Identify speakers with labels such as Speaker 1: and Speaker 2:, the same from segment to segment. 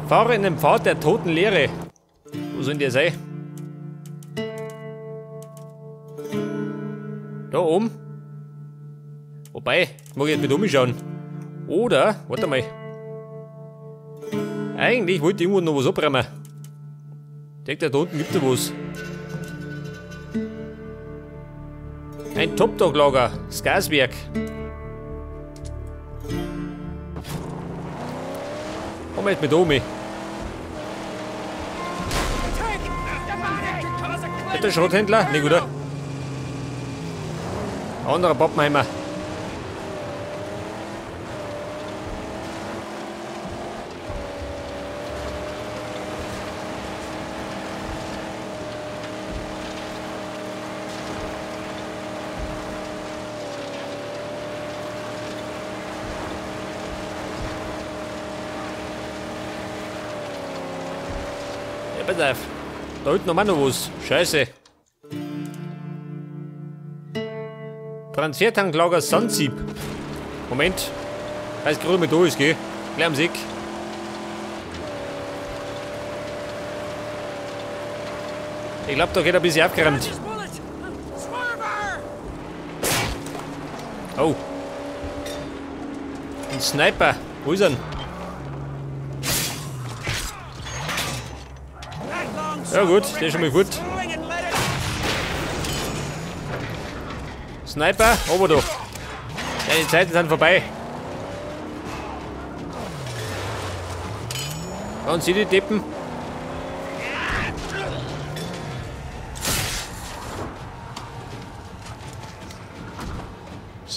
Speaker 1: Fahre in den Pfad der toten Leere. Wo soll denn der sein? Da oben. Wobei, mag ich jetzt mit umschauen. Oder, warte mal. Eigentlich wollte ich irgendwo noch was abräumen. Ich denke, da unten gibt es was. Ein Top-Dog-Lager, das Gaswerk. Komm jetzt mit um. Ist der Schrotthändler? Nicht, oder? Anderer Pappenheimer. Ja, pass auf. Da unten haben wir noch was. Scheiße. Transfertanklager Sandsieb. Moment. Weiß gerade mal da ist, gell? Gleich am Sieg. Ich glaube, da geht ein bisschen aufgeräumt. Oh. Ein Sniper. Wo ist er denn? Ja gut, der ist schon mal gut. Sniper, ober doch. Deine Zeiten sind vorbei. Und sie die Deppen.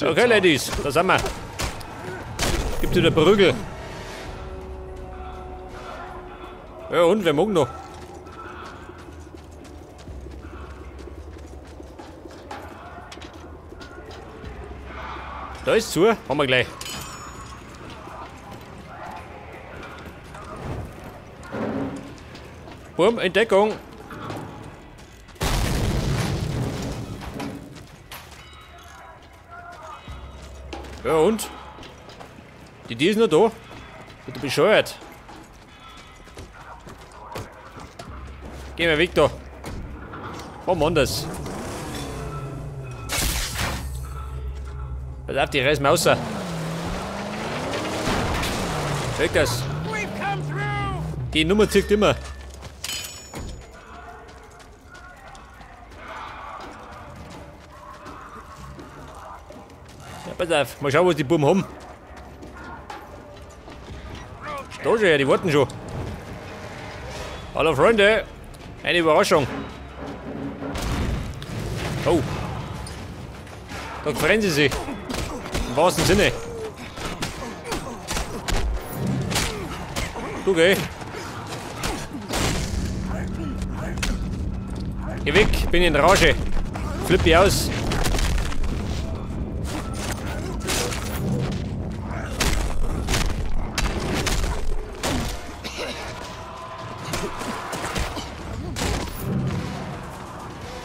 Speaker 1: Okay, Ladies, da sind wir. Gibt wieder Prügel. Ja, und wer mag noch? Da ist zu, haben wir gleich. Boom, Entdeckung. Ja und? Die ist noch da. Bist du bescheuert? Geh mal weg da. Warum anders? Pass auf, die reißen wir raus. Weg das. Die Nummer zirkt immer. Ja, pass auf, mal schauen, was die Buben haben. Da schon her, die warten schon. Hallo Freunde, eine Überraschung. Oh. Da freuen sie sich. Im wahrsten Sinne. Du geh. Geh weg, bin in Rage. Flipp ich aus.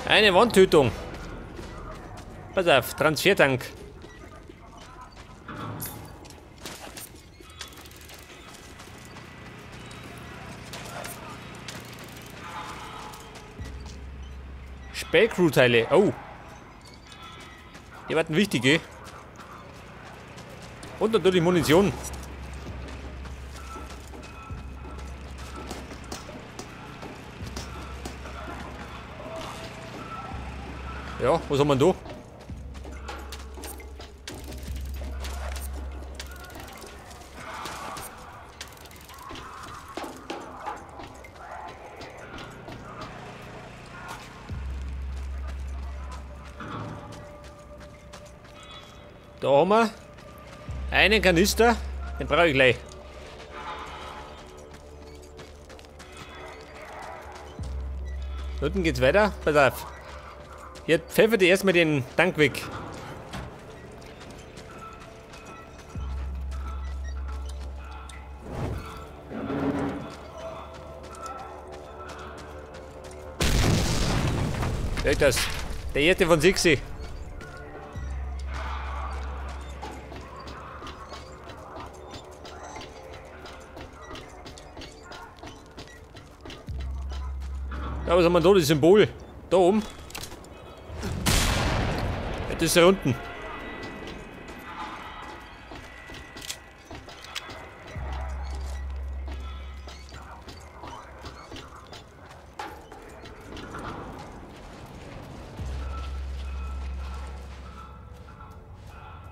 Speaker 1: Eine Wandtötung. Pass auf, Transfertank. Spähcrew-Teile. Oh. Die werden wichtig, eh? Und natürlich Munition. Ja, was haben wir denn da? Da haben wir einen Kanister, den brauche ich gleich. Unten geht's weiter, pass auf. Jetzt pfeffert ich erstmal den Tank weg. Wer ist das? Der erste von 6. Ja, was haben wir da? Das Symbol. Da oben. Ja, das ist da unten.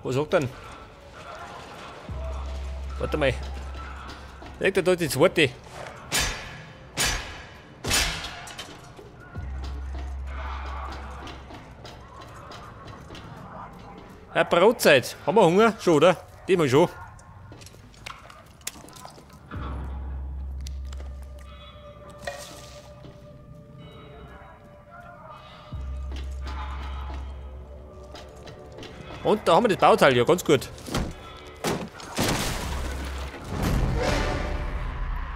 Speaker 1: Was sagt denn? Warte mal. Legt er da die zweite. Ja, Brotzeit. Haben wir Hunger? Schon, oder? Diesmal schon. Und da haben wir das Bauteil, ja, ganz gut.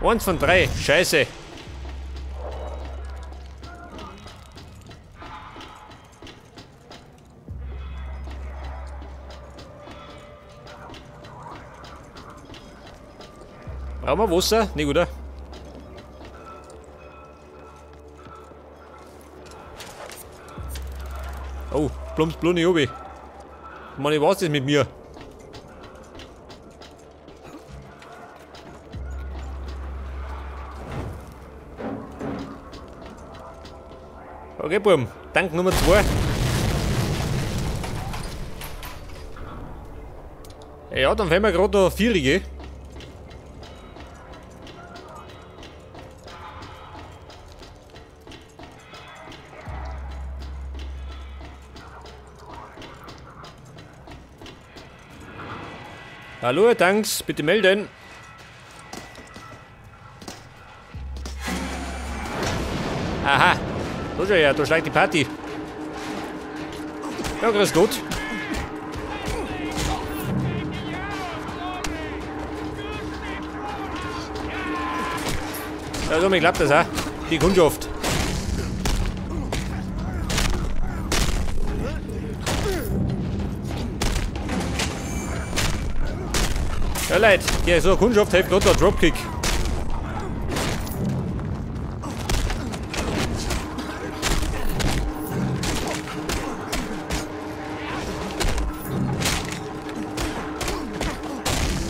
Speaker 1: 1 von 3, scheiße. Brauchen wir Wasser? Nicht, oder? Oh, plumps, blunni, obi. Mann, was ist das mit mir? Okay, Buben. Tank Nummer 2. Ja, dann fehlen wir gerade noch 4. Hallo, Tanks, bitte melden. Aha, so schau her, da steigt die Party. Ja, grüß Gott. Ja, so, mir klappt das auch. Die Kundschaft. Ja, Leute, hier so eine Kundschaft hilft gerade der Dropkick.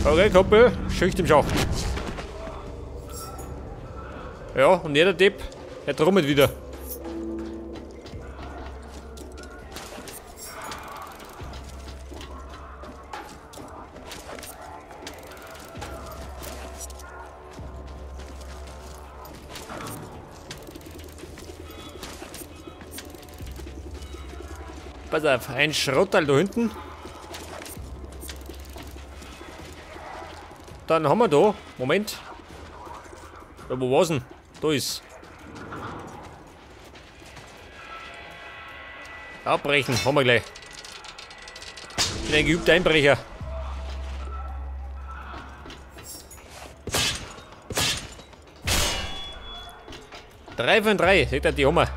Speaker 1: Okay, Kumpel, Schicht im Schacht. Ja, und jeder Depp, der trommelt wieder. Pass auf, ein Schrotteil da hinten. Dann haben wir da, Moment. Ja, wo war's denn? Da ist. Abbrechen, haben wir gleich. Ich bin ein geübter Einbrecher. Drei von 3, seht ihr, die haben wir.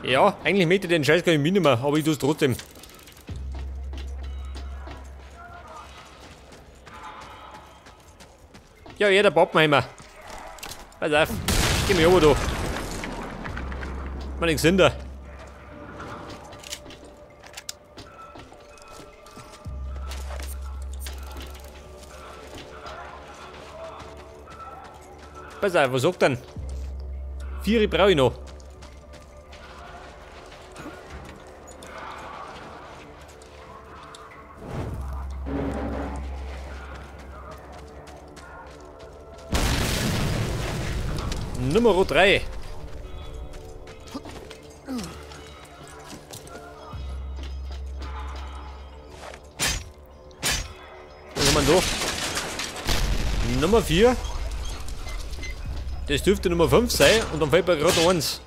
Speaker 1: Ja, eigentlich möchte ich den Scheiß gar nicht mitnehmen, aber ich tue es trotzdem. Ja, jeder Pappenheimer. Pass auf, geh mir runter da. Mal nichts hinter. Pass auf, was sagt denn? 4 brauche ich noch. Nummer 3. Was haben wir da? Nummer 4. Das dürfte Nummer 5 sein und dann fällt mir gerade noch eins.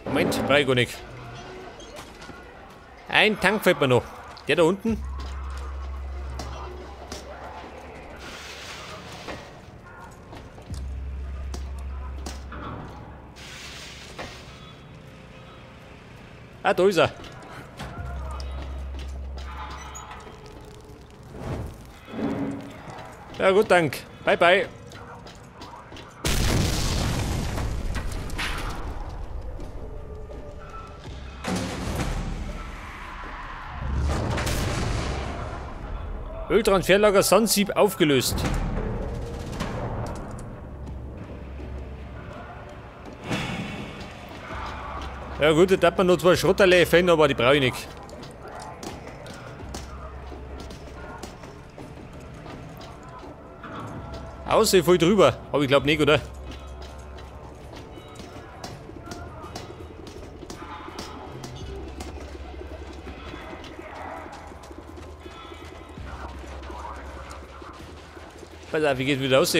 Speaker 1: Moment, brauche ich gar nicht. Ein Tank fällt mir noch. Der da unten. Ah, da ist er. Ja gut, dank. Bye, bye. Öltransferlager Sandsieb aufgelöst. Ja gut, da darf man nur zwei Schrotterle finden, aber die brauche ich nicht. Außer ich voll drüber. Aber ich glaube nicht, oder? Pass auf, wie geht's wieder raus?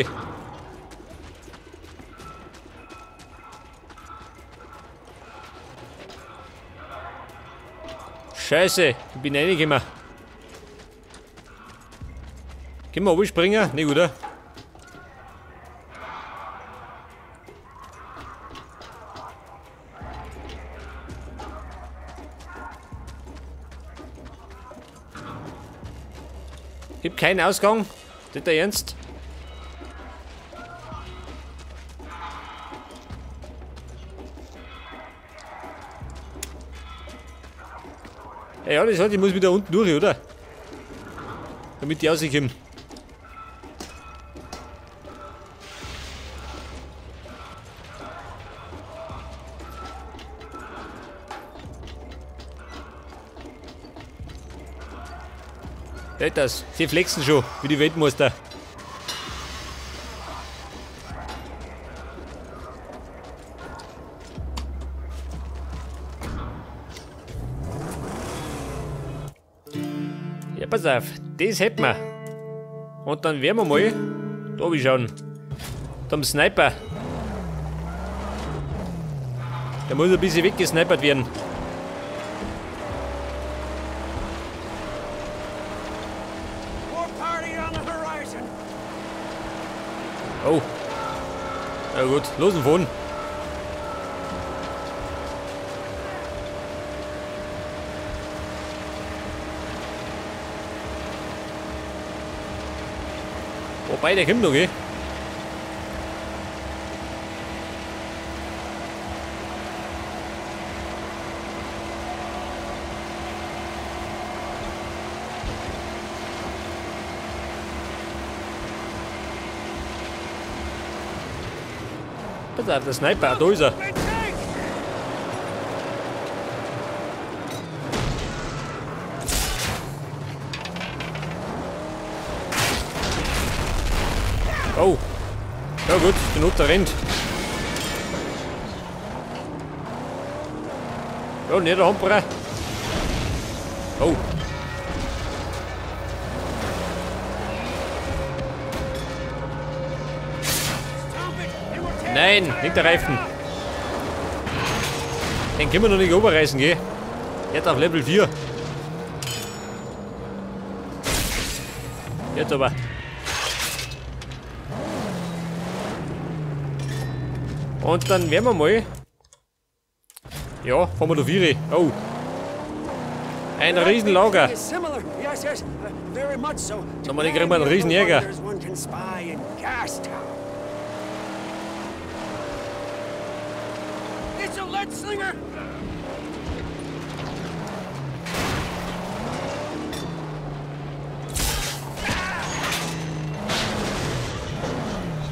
Speaker 1: Scheiße, ich bin reingekommen. Können wir runterspringen? Nicht, oder? Gibt keinen Ausgang. Nicht der Ernst? Ja, das heißt, ich muss wieder unten durch, oder? Damit die rauskommen. Ja, das. Sie flexen schon, wie die Weltmeister. Ja, pass auf, das hätten wir. Und dann werden wir mal da schauen. Zum Sniper. Der muss ein bisschen weggesnipert werden. Oh. Ja gut, los und fahren. Wobei, der kommt noch, gell? Pass auf, der Sniper, da ist er. Oh. Ja gut, der Notar rennt. Ja, nicht der Hamperer. Oh. Nein, nicht der Reifen. Den können wir noch nicht oberreißen, gell? Jetzt auf Level 4. Jetzt aber. Und dann werden wir mal. Ja, fahren wir da 4. Oh. Ein Riesenlager. Nochmal, kriegen wir einen Riesenjäger.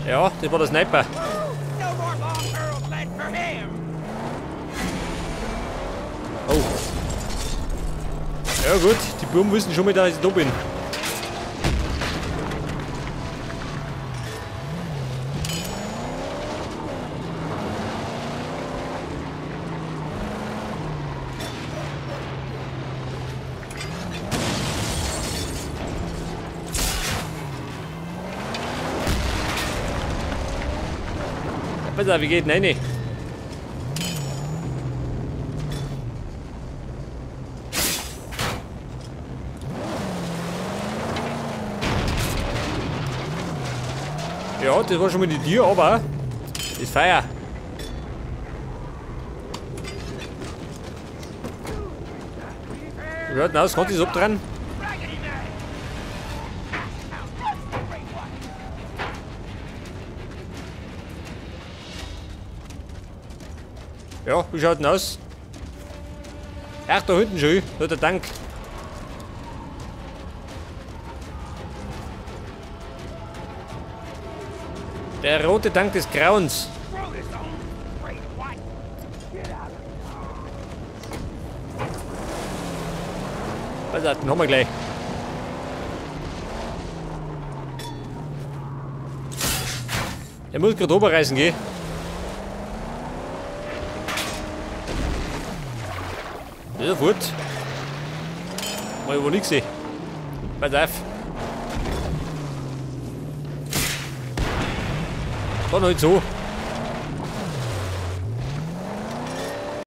Speaker 1: Ja, das war der Sniper. Oh. Ja gut, die Buben wissen schon mal, dass ich da bin. Pass auf, wie geht denn rein? Ja, das war schon mal die Tür, aber das Feuer. Wie schaut denn aus? Kann ich das abdrehen? Ja, wie schaut denn aus? Ach, da hinten schon, da der Tank. Der rote Tank des Grauens. Pass auf, den haben wir gleich. Er muss gerade runterreißen gehen. Ja, fort. Mal wohl nicht gesehen. Pass auf. Dann halt so.